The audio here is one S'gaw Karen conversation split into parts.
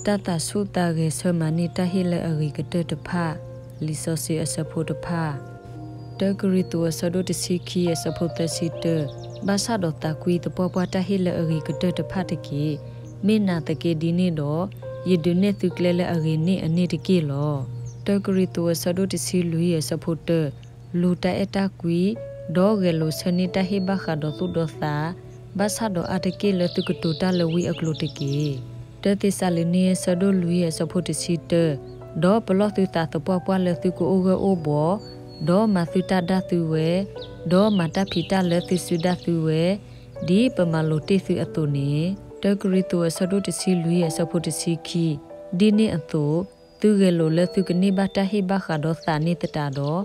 တၢ်သးဆူၣ်သးဂဲၤဆၢမၤန့ၢ်တၢ်ဟ့ၣ်လၢအဂ့ၤကတၢၢ်တဖၣ်, လံာ်စီဆှံအဆၢဖိတဖၣ်. တၢကရံၣ်သူးအဆၢဒိၣ်တဆံခံအဆၢဖိသၢဆံတၢ, ဘၣ်ဆၣ်ဒီးသးကွံသပှၢ်ပှၢ်တၢ်ဟ့ၣ်လၢအဂ့ၤကတၢၢ်တဖၣ်တက့ၢ်. မ့ၢ်နာ်သက့ဒ်န့ၣ်ဒီး, ယဒုးနဲၣ်သုကျဲလၢအဂ့ၤန့ၢ်အန့ၣ်တက့ၢ်လီၤ. တၢကရံၣ်သူးအဆၢဒိၣ်တဆံလွံၢ်အဆၢဖိတၢ, လူၤတၢ်အဲၣ်တၢ်ကွံ, ဒီးဂဲၤလိာ်ဆၢန့ၢ်တၢ်ဟ့ၣ်ဘၣ်ဃးဒီးသူၣ်ဒီးသး, ဘၣ်ဆၣ်ဒီးအါတက့ၢ်လၢသုကတိၤတၢ်လၢဝံအကျိၤတက့ၢ်. တၢသ့းစၤလနံအဆၢဒိၣ်လွံၢ်အဆၢဖိတဆံတၢ, ဒီးပလီၢ်သုသးသပှၢ်ပှၢ်လၢသုကအိၣ်ဂၢၢ်အိၣ်ဘှီး, ဒီးမၤသုတၢ်ဒၣ်သုဝဲ, ဒီးမၤတၢ်ဖံးတၢ်လၢသုစုဒၣ်သုဝဲ, ဒ်ပမၤလိာ်တ့ၢ်သုအသိးန့ၣ်, တၢကရံၣ်သူးအဆၢဒိၣ်တဆံလွံၢ်အဆၢဖိတဆံခံ, ဒ်န့ၣ်အသိး, သုဂဲၤလိာ်လၢသုကန့ၢ်ဘၣ်တၢ်ဟ့ၣ်ဘၣ်ဃးဒီးသးန့ၣ်သတးဒီး,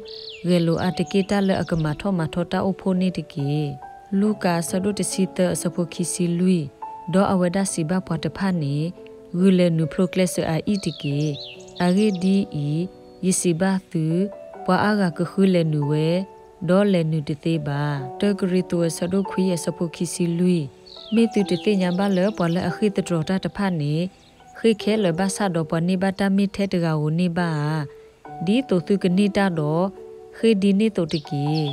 ဂဲၤလိာ်အါတက့ၢ်တၢ်လၢအကမၤထီၣ်မၤထီတၢ်အိၣ်ဖှိၣ်န့ၣ်တက့ၢ်. လူၤကၣ်အဆၢဒိၣ်တဆံသၢအဆၢဖိခံဆံလွံၢ်, ဒီးအဝဲဒၣ်စံးဘၣ်ပှၤတဖၣ်န့ၣ်, ဂုာ်လဲၤနုာ်ဖျိကျဲစၢၤအအံၤတက့ၢ်. အဂ့ၢ်ဒ်အံၤ, ယစံးဘၣ်သု, ပှၤအါဂၤကဃုလဲၤနုာ်ဝဲ, ဒီးလဲၤနုာ်တသ့ဘၣ်. တၢကရံၣ်သူးအဆၢဒိၣ်ခွံအဆၢဖိခံဆံလွံၢ်, မ့ၢ်သုတသ့ၣ်ညါဘၣ်လၢပှၤလၢအဃ့ၢ်သတြီၤတၢ်တဖၣ်န့ၣ်, ဃ့ၢ်ခဲလၢာ်ဘၣ်ဆၣ်ဒီးပှၤန့ၢ်ဘၣ်တၢ်မ့ၢ်ထဲတဂၤဧိၤန့ၢ်ဘၣ်ဧါ. ဒ်သိးသုကန့ၢ်တၢ်ဒီး, ဃ့ၢ်ဒ်န့ၣ်သိးတက့ၢ်.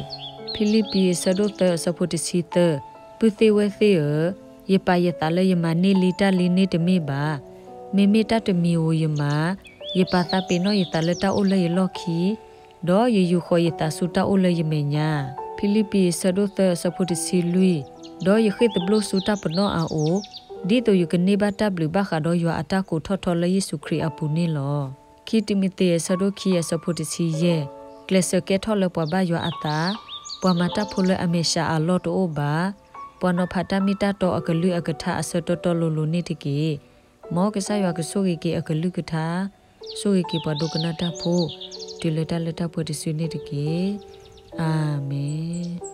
ဖံလံးပံးအဆၢဒိၣ်သၢအဆၢဖိတဆံသၢ, ပုၢ်သ့ၣ်ဝဲၢ်သ့ၣ်ဧၢ, ယပာ်ယသးလၢယမၤန့ၢ်လံတၢ်လံန့ၣ်တမ့ၢ်ဘၣ်. မ့မ့ၢ်တၢ်တမံၤဧိၤယမၤ, ယပာ်သးပ့ၤနီၣ်ယသးလၢတၢ်အိၣ်လၢယလီၢ်ခံ, ဒီးယယူာ်ဃီၤယသးဆူတၢ်အိၣ်လၢယမဲာ်ညါ. ဖံလံးပံးအဆၢဒိၣ်သၢအဆၢဖိတဆံလွံၢ်, ဒီးယဃ့ၢ်သဘျိၣ်ဆူတၢ်ပနီၣ်အအိၣ်, ဒ်သိးယကန့ၢ်ဘၣ်တၢ်ဘျုးဘၣ်ဃးဒီးယွၤအတၢ်ကိးထီၣ်ထီလၢယ့ၣ်ၡူးခရံာ်အပူၤန့ၣ်လီၤ. ခံတံၤမသ့းအဆၢဒိၣ်ခံအဆၢဖိတဆံယဲၢ်, ကျဲးစၢးကဲထီၣ်လၢပှၤဘၣ်ယွၤအသး, ပှၤမၤတၢ်ဖိလၢအမဲာ်ဆှးအလီၢ်တအိၣ်ဘၣ်, ပှၤနီၤဖးတၢ်မ့ၢ်တၢ်တီအကလုၢ်အကထါအဆၢတီတီလိၤလိၤန့ၣ်တက့ၢ်. မ်ကစၢ်ယွၤကဆိၣ်ဂ့ၤက့ၤအကလုၢ်ကထါ, ဆိၣ်ဂ့ၤက့ၤပှၤဒိကနၣ်တၢ်ဖိ, တုၤလၢတၢ်လၢတၢ်ပှဲၤတစုန့ၣ်တက့ၢ်. အၤမ့ၣ်.